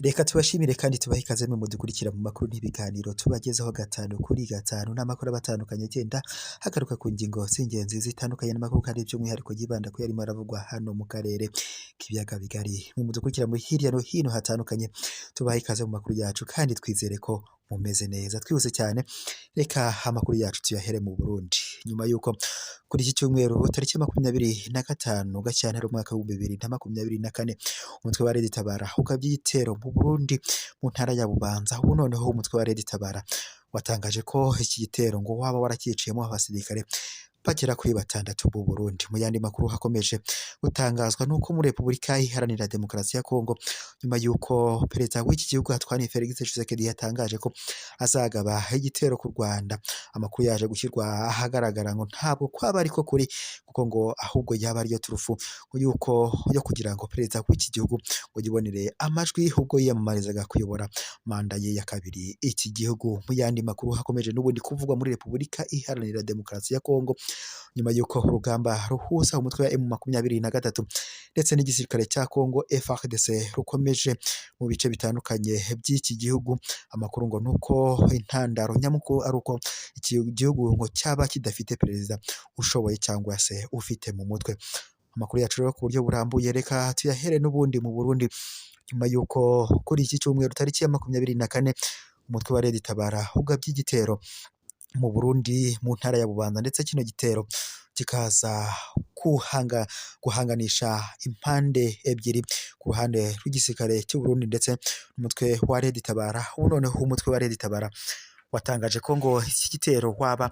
Reka tubashimire kandi tubahe ikaze mwe mudukurikira mu makuru n'ibiganiro tubagezaho gatanu kuri gatanu, n'amakuru aba atandukanye agenda hagaruka ku ngingo z'ingenzi zitandukanye, n'amakuru kandi by'umwihariko yibanda ku yarimo aravugwa hano mu karere k'ibiyaga bigari. Mwe mudukurikira muri hirya no hino hatandukanye, tubahe ikaze mu makuru yacu kandi twizere ko mumeze neza. Twihuse cyane, reka amakuru yacu tuyahere mu Burundi. Nyuma y'uko kuri iki cyumweru tariki 25 Gashyantare umwaka w'2024 umutwe wa Red Tabara ugabye igitero mu Burundi mu ntara ya Bubanza. Ubu noneho umutwe wa Red Tabara watangaje ko iki gitero ngo waba warakiciyemo abasirikare bagera kuri batandatu b'u Burundi. Mu yandi makuru hakomeje gutangazwa nuko muri Repubulika Iharanira Demokarasi ya Kongo, nyuma y'uko perezida w'iki gihugu Antoine Felix Tshisekedi yatangaje ko azagaba igitero ku Rwanda, amakuru yaje gushyirwa ahagaragara ngo ntabwo kwaba ariko kuri, kuko ngo ahubwo yaba ariyo turufu yuko yo kugira ngo perezida w'iki gihugu ngo yibonere amajwi ubwo yiyamamarizaga kuyobora manda ye ya kabiri iki gihugu. Mu yandi makuru hakomeje n'ubundi kuvugwa muri Repubulika Iharanira Demokarasi ya Kongo, nyuma y'uko urugamba ruhuza umutwe wa M23 ndetse n'igisirikare cya Kongo FARDC rukomeje mu bice bitandukanye by'iki gihugu, amakuru ngo nuko intandaro nyamukuru ari uko iki gihugu ngo cyaba kidafite perezida ushoboye cyangwa se ufite mu mutwe. Amakuru yacu rero ku buryo burambuye reka tuyahere n'ubundi mu Burundi, nyuma y'uko kuri iki cyumweru tariki ya 24 umutwe wa Red Tabara ugabye igitero mu Burundi mu ntara ya Bubanza, ndetse kino gitero kikaza guhanganisha impande ebyiri, ku ruhande rw'igisirikare cy'u Burundi ndetse n'umutwe wa Red Tabara. Ubu noneho umutwe wa Red Tabara watangaje ko ngo iki gitero waba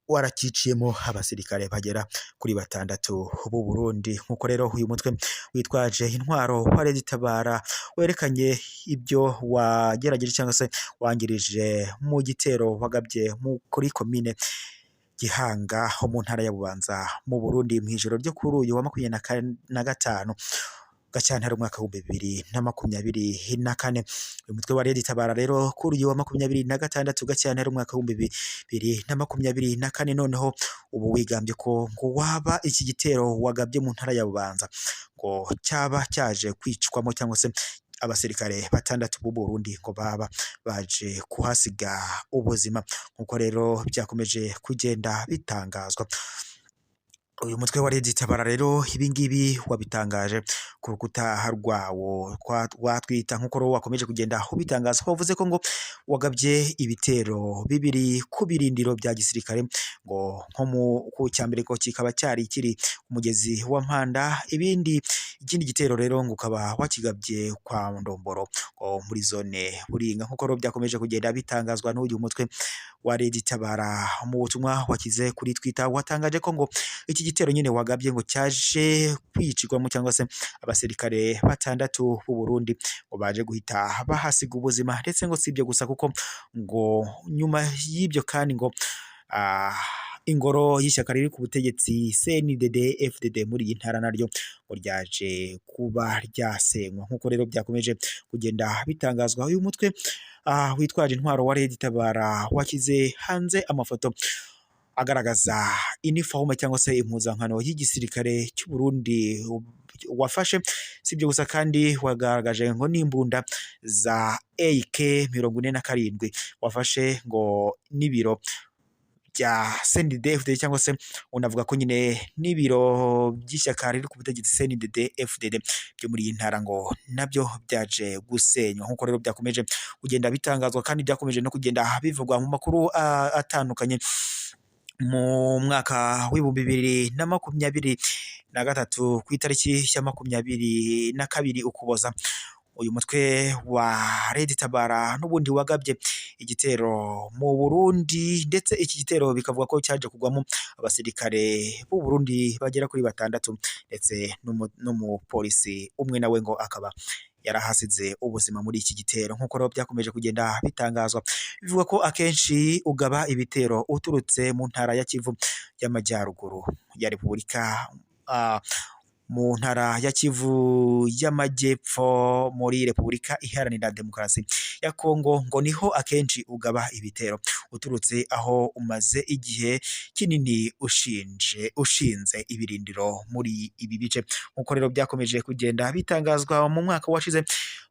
warakiciyemo abasirikare bagera kuri batandatu b'u Burundi. Nk'uko rero uyu mutwe witwaje intwaro wa Red Tabara werekanye ibyo wagerageje cyangwa se wangirije mu gitero wagabye kuri komine Gihanga ho mu ntara ya Bubanza mu Burundi mu ijoro ryo kuri uyu wa 25 Gashyantare umwaka w'2024. Uyu mutwe wa Red Tabara rero kuri uyu wa 26 Gashyantare umwaka w'2024 noneho ubu wigambye ko ngo waba iki gitero wagabye mu ntara ya Bubanza ngo cyaba cyaje kwicwamo cyangwa se abasirikare batandatu b'u Burundi ngo baba baje kuhasiga ubuzima, nk'uko rero byakomeje kugenda bitangazwa. Uyu mutwe wa Red Tabara rero ibingibi wabitangaje ku rukuta rwawo rwa Twitter, nk'uko rero wakomeje kugenda ubitangaza. Wavuze ko ngo wagabye ibitero bibiri ku birindiro bya gisirikare, ngo nko mu ku cyambere ko kikaba cyari kiri ku mugezi wa Mpanda, ibindi ikindi gitero rero ngo ukaba wakigabye kwa Ndomboro ngo muri zone Buringa, nk'uko rero byakomeje kugenda bitangazwa n'uyu mutwe wa Red Tabara. Mu butumwa wakize kuri Twitter watangaje ko ngo iki gitero nyine wagabye ngo cyaje kwicirwamo cyangwa se abasirikare batandatu b'u Burundi ngo baje guhita bahasiga ubuzima, ndetse ngo si ibyo gusa, kuko ngo nyuma y'ibyo kandi ngo ingoro y'ishyaka riri ku butegetsi CNDD FDD muri iyi ntara naryo ngo ryaje kuba ryasenywa, nk'uko rero byakomeje kugenda bitangazwa. Uyu mutwe witwaje intwaro wa Red Tabara washyize hanze amafoto agaragaza iniforume cyangwa se impuzankano y'igisirikare cy'u Burundi wafashe. Si ibyo gusa kandi, wagaragaje ngo n'imbunda za AK 47 wafashe, ngo n'ibiro bya CNDD-FDD, cyangwa se unavuga ko nyine n'ibiro by'ishyaka riri ku butegetsi CNDD FDD byo muri iyi ntara ngo nabyo byaje gusenywa, nk'uko rero byakomeje kugenda bitangazwa kandi byakomeje no kugenda bivugwa mu makuru atandukanye. Mu mwaka w'2023 ku itariki ya 22 Ukuboza, uyu mutwe wa Red Tabara n'ubundi wagabye igitero mu Burundi, ndetse iki gitero bikavuga ko cyaje kugwamo abasirikare b'u Burundi bagera kuri batandatu, ndetse n'umupolisi umwe nawe ngo akaba yarahasize ubuzima muri iki gitero, nk'uko rero byakomeje kugenda bitangazwa. Bivuga ko akenshi ugaba ibitero uturutse mu ntara ya Kivu y'Amajyaruguru ya Repubulika, mu ntara ya Kivu y'Amajyepfo muri Repubulika Iharanira Demokarasi ya Kongo, ngo niho akenshi ugaba ibitero uturutse aho umaze igihe kinini ushinze ibirindiro muri ibi bice, nk'uko rero byakomeje kugenda bitangazwa. Mu mwaka washize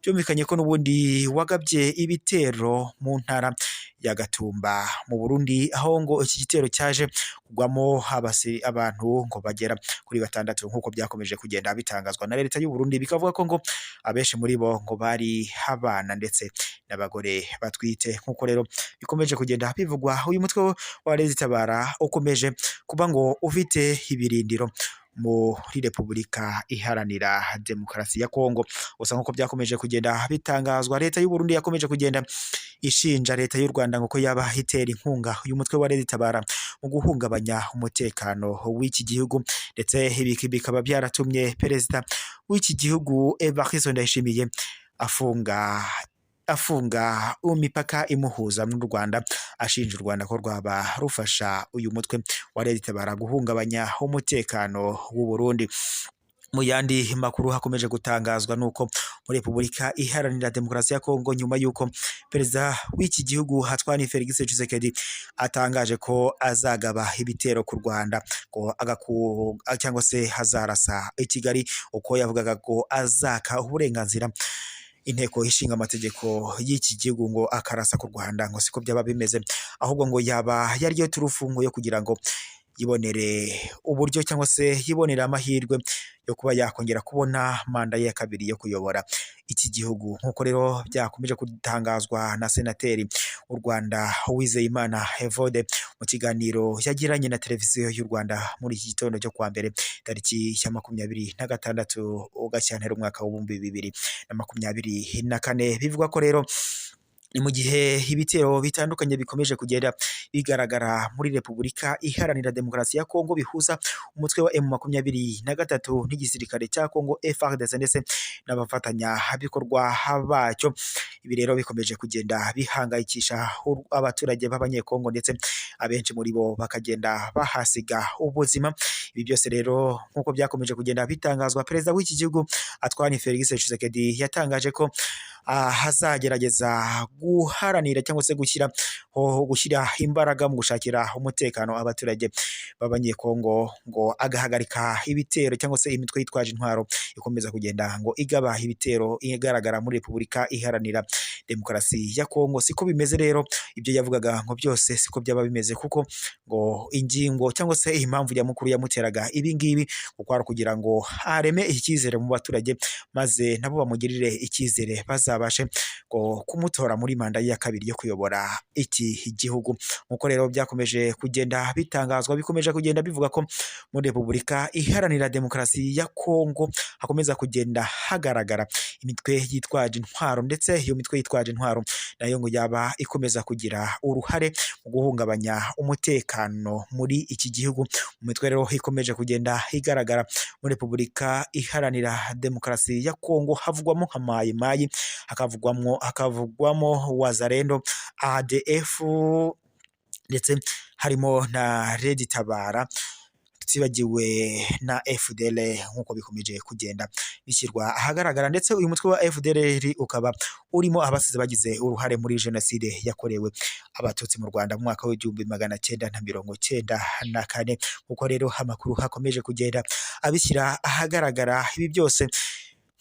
Byumvikanye ko n'ubundi wagabye ibitero mu ntara ya Gatumba mu Burundi, aho ngo iki gitero cyaje kugwamo abantu ngo bagera kuri batandatu, nk'uko byakomeje kugenda bitangazwa na leta y'u Burundi, bikavuga ko ngo abenshi muri bo ngo bari abana ndetse n'abagore batwite. Nk'uko rero bikomeje kugenda bivugwa, uyu mutwe wa Red Tabara ukomeje kuba ngo ufite ibirindiro muri Repubulika Iharanira Demokarasi ya Kongo. Gusa nk'uko byakomeje kugenda bitangazwa, leta y'u Burundi yakomeje kugenda ishinja leta y'u Rwanda ngo ko yaba itera inkunga uyu mutwe wa Red Tabara mu guhungabanya umutekano w'iki gihugu, ndetse ibi bikaba byaratumye perezida w'iki gihugu Evariste Ndayishimiye afunga imipaka imuhuza n'u Rwanda, ashinja u Rwanda ko rwaba rufasha uyu mutwe wa Red Tabara guhungabanya umutekano w'u Burundi. Mu yandi makuru hakomeje gutangazwa nuko muri Repubulika Iharanira Demokarasi ya Kongo, nyuma y'uko perezida w'iki gihugu Antoine Felix Tshisekedi atangaje ko azagaba ibitero ku Rwanda, ko agaku cyangwa se hazarasa i Kigali, uko yavugaga ko azaka uburenganzira inteko ishinga amategeko y'iki gihugu ngo akarasa ku Rwanda, ngo siko byaba bimeze, ahubwo ngo yaba yari yo turufu ngo yo kugira ngo yibonere uburyo cyangwa se yibonere amahirwe yo kuba yakongera kubona manda ye ya kabiri yo kuyobora iki gihugu. Nk'uko rero byakomeje gutangazwa na senateri w'u Rwanda Uwizeyimana Evode mu kiganiro yagiranye na televiziyo y'u Rwanda muri iki gitondo cyo kuwa mbere, tariki ya 26 Gashyantare umwaka w'2024, bivugwa ko rero ni mu gihe ibitero bitandukanye bikomeje kugenda bigaragara muri Repubulika Iharanira Demokarasi ya Kongo bihuza umutwe wa M23 n'igisirikare cya Kongo FARDC ndetse n'abafatanyabikorwa bacyo. Ibi rero bikomeje kugenda bihangayikisha abaturage b'Abanyekongo, ndetse abenshi muri bo bakagenda bahasiga ubuzima. Ibi byose rero nk'uko byakomeje kugenda bitangazwa, perezida w'iki gihugu Antoine Felix Tshisekedi yatangaje ko azagerageza guharanira cyangwa se gushyira imbaraga mu gushakira umutekano abaturage b'Abanyekongo, ngo agahagarika ibitero cyangwa se imitwe yitwaje intwaro ikomeza kugenda ngo igaba ibitero igaragara muri Repubulika Iharanira Demokarasi ya Kongo. Siko bimeze rero, ibyo yavugaga ngo byose siko byaba bimeze, kuko ngo ingingo cyangwa se impamvu nyamukuru yamuteraga ibi ngibi kuko ari ukugira ngo areme icyizere mu baturage, maze nabo bamugirire icyizere bazabashe ngo kumutora muri manda ye ya kabiri yo kuyobora iki gihugu. Nk'uko rero byakomeje kugenda bitangazwa, bikomeje kugenda bivuga ko muri Repubulika Iharanira Demokarasi ya Kongo hakomeza kugenda hagaragara imitwe yitwaje intwaro, ndetse iyo mitwe yitwaje intwaro nayo ngo yaba ikomeza kugira uruhare mu guhungabanya umutekano muri iki gihugu. Mu mitwe rero ikomeje kugenda igaragara muri Repubulika Iharanira Demokarasi ya Kongo havugwamo nka Mayi Mayi, hakavugwamo Wazalendo, ADF, ndetse harimo na Red Tabara, tutibagiwe na FDL, nk'uko bikomeje kugenda bishyirwa ahagaragara. Ndetse uyu mutwe wa FDLR ukaba urimo abasize bagize uruhare muri jenoside yakorewe Abatutsi mu Rwanda mu mwaka w'1994. Nk'uko rero amakuru hakomeje kugenda abishyira ahagaragara, ibi byose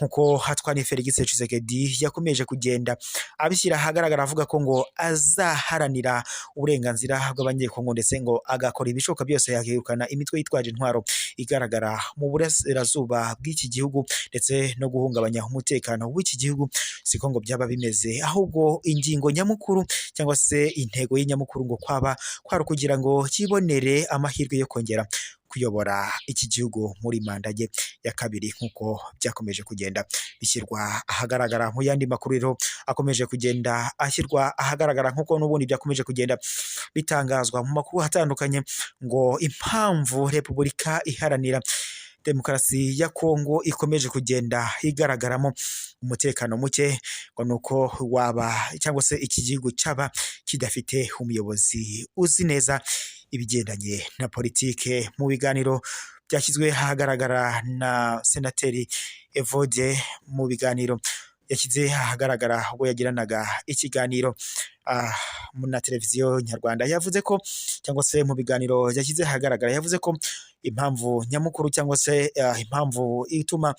nkuko Antoine Felix Tshisekedi yakomeje kugenda abishyira ahagaragara, avuga ko ngo azaharanira uburenganzira bw'Abanyekongo, ndetse ngo agakora ibishoboka byose yakirukana imitwe yitwaje intwaro igaragara mu burasirazuba bw'iki gihugu ndetse no guhungabanya umutekano w'iki gihugu. Siko ngo byaba bimeze, ahubwo ingingo nyamukuru cyangwa se intego ye nyamukuru ngo kwaba kwari ukugira ngo kibonere amahirwe yo kongera kuyobora iki gihugu muri manda ye ya kabiri, nk'uko byakomeje kugenda bishyirwa ahagaragara. Mu yandi makuru rero akomeje kugenda ashyirwa ahagaragara, nk'uko n'ubundi byakomeje kugenda bitangazwa mu makuru atandukanye, ngo impamvu Repubulika Iharanira Demokarasi ya Kongo ikomeje kugenda igaragaramo umutekano muke ngo nuko waba cyangwa se iki gihugu cyaba kidafite umuyobozi uzi neza ibigendanye na politike. Mu biganiro byashyizwe ahagaragara na senateri Evode, mu biganiro yashyize ahagaragara ubwo yagiranaga ikiganiro na televiziyo nyarwanda, yavuze ko cyangwa se mu biganiro yashyize ahagaragara yavuze ko impamvu nyamukuru cyangwa se impamvu ituma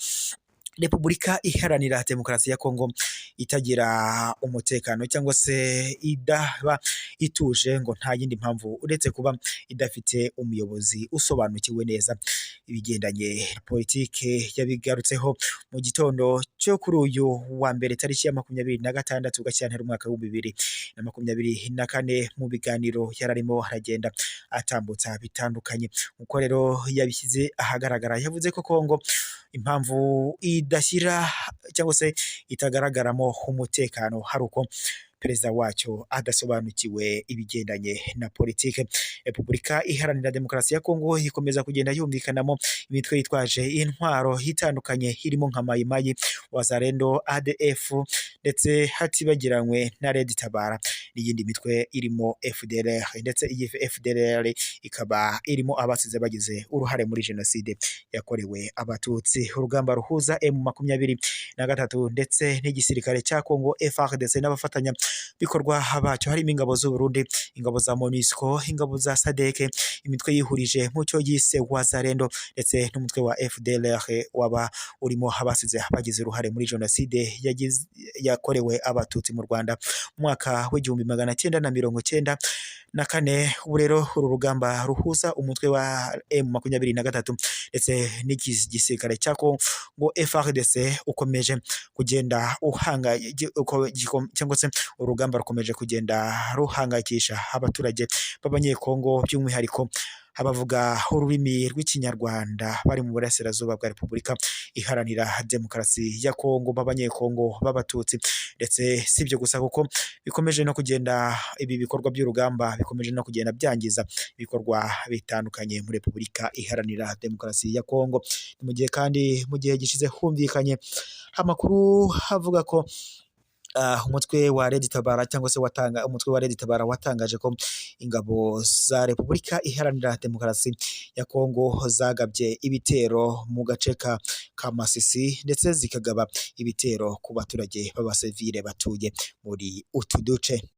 Repubulika Iharanira Demokarasi ya Kongo itagira umutekano cyangwa se idaba ituje, ngo nta yindi mpamvu uretse kuba idafite umuyobozi usobanukiwe neza ibigendanye na politike. Yabigarutseho mu gitondo cyo kuri uyu wa mbere, tariki ya 26 Gashyantare umwaka w'2024, mu biganiro yararimo aragenda atambutsa bitandukanye. Uko rero yabishyize ahagaragara, yavuze ko Kongo impamvu idashyira cyangwa se itagaragaramo umutekano hari uko perezida wacyo adasobanukiwe ibigendanye na politike. Repubulika Iharanira Demokarasi ya Kongo ikomeza kugenda yumvikanamo imitwe yitwaje intwaro itandukanye, irimo nka Mayimayi, Wazalendo, ADF, ndetse hatibagiranywe na Red Tabara n'iyindi mitwe irimo FDLR, ndetse iyi FDLR ikaba irimo abasize bagize uruhare muri jenoside yakorewe Abatutsi. Urugamba ruhuza M23 ndetse n'igisirikare cya Kongo FARDC n'abafatanya bikorwa bacyo, harimo ingabo z'u Burundi, ingabo za MONUSCO, ingabo za SADC, imitwe yihurije mu cyo yise Wazalendo, ndetse n'umutwe wa FDLR waba urimo abasize bagize uruhare muri jenoside yakorewe Abatutsi mu Rwanda mu mwaka w'1994. Ubu rero uru rugamba ruhuza umutwe wa M23 ndetse n'iki gisirikare cya Kongo FARDC ukomeje kugenda uhanga cyangwa se urugamba rukomeje kugenda ruhangayikisha abaturage b'Abanyekongo, by'umwihariko abavuga ururimi rw'Ikinyarwanda bari mu burasirazuba bwa Repubulika Iharanira Demokarasi ya Kongo, b'Abanyekongo b'Abatutsi. Ndetse si ibyo gusa, kuko bikomeje no kugenda, ibi bikorwa by'urugamba bikomeje no kugenda byangiza ibikorwa bitandukanye muri Repubulika Iharanira Demokarasi ya Kongo. Ni mu gihe kandi mu gihe gishize humvikanye amakuru avuga ko umutwe wa Red Tabara cyangwa se watanga umutwe wa Red Tabara watangaje ko ingabo za Repubulika Iharanira Demokarasi ya Kongo zagabye ibitero mu gace ka Masisi, ndetse zikagaba ibitero ku baturage b'abasivile batuye muri utu duce.